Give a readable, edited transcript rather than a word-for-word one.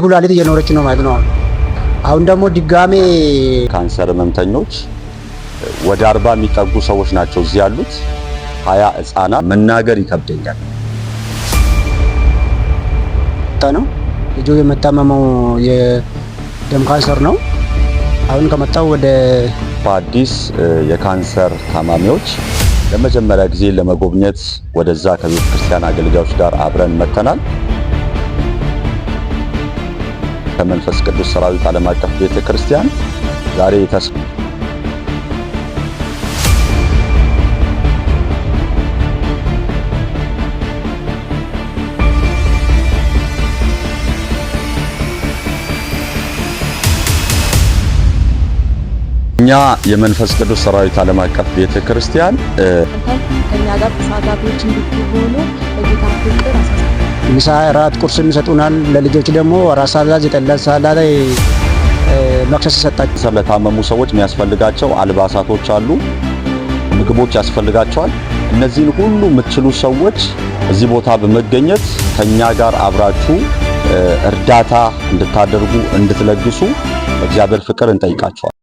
ኩላሊት እየኖረች ነው ማለት ነው። አሁን ደግሞ ድጋሜ ካንሰር ህመምተኞች ወደ 40 የሚጠጉ ሰዎች ናቸው እዚህ ያሉት፣ 20 ህጻናት። መናገር ይከብደኛል። ነው ልጁ የመታመመው የደም ካንሰር ነው። አሁን ከመጣው ወደ በአዲስ የካንሰር ታማሚዎች ለመጀመሪያ ጊዜ ለመጎብኘት ወደዛ ከቤተ ክርስቲያን አገልጋዮች ጋር አብረን መተናል። ከመንፈስ ቅዱስ ሰራዊት ዓለም አቀፍ ቤተ ክርስቲያን ዛሬ እኛ የመንፈስ ቅዱስ ሰራዊት ዓለም አቀፍ ቤተ ክርስቲያን ከኛ ጋር ተሳታፊዎች እንድትሆኑ በጌታ ፍቅር ምሳ፣ እራት፣ ቁርስ ይሰጡናል። ለልጆች ደግሞ 4 ሰዓት ላይ 9 ሰዓት ላይ መክሰስ ይሰጣል። ለታመሙ ሰዎች የሚያስፈልጋቸው አልባሳቶች አሉ፣ ምግቦች ያስፈልጋቸዋል። እነዚህን ሁሉ የምትችሉ ሰዎች እዚህ ቦታ በመገኘት ከኛ ጋር አብራችሁ እርዳታ እንድታደርጉ እንድትለግሱ በእግዚአብሔር ፍቅር እንጠይቃቸዋል።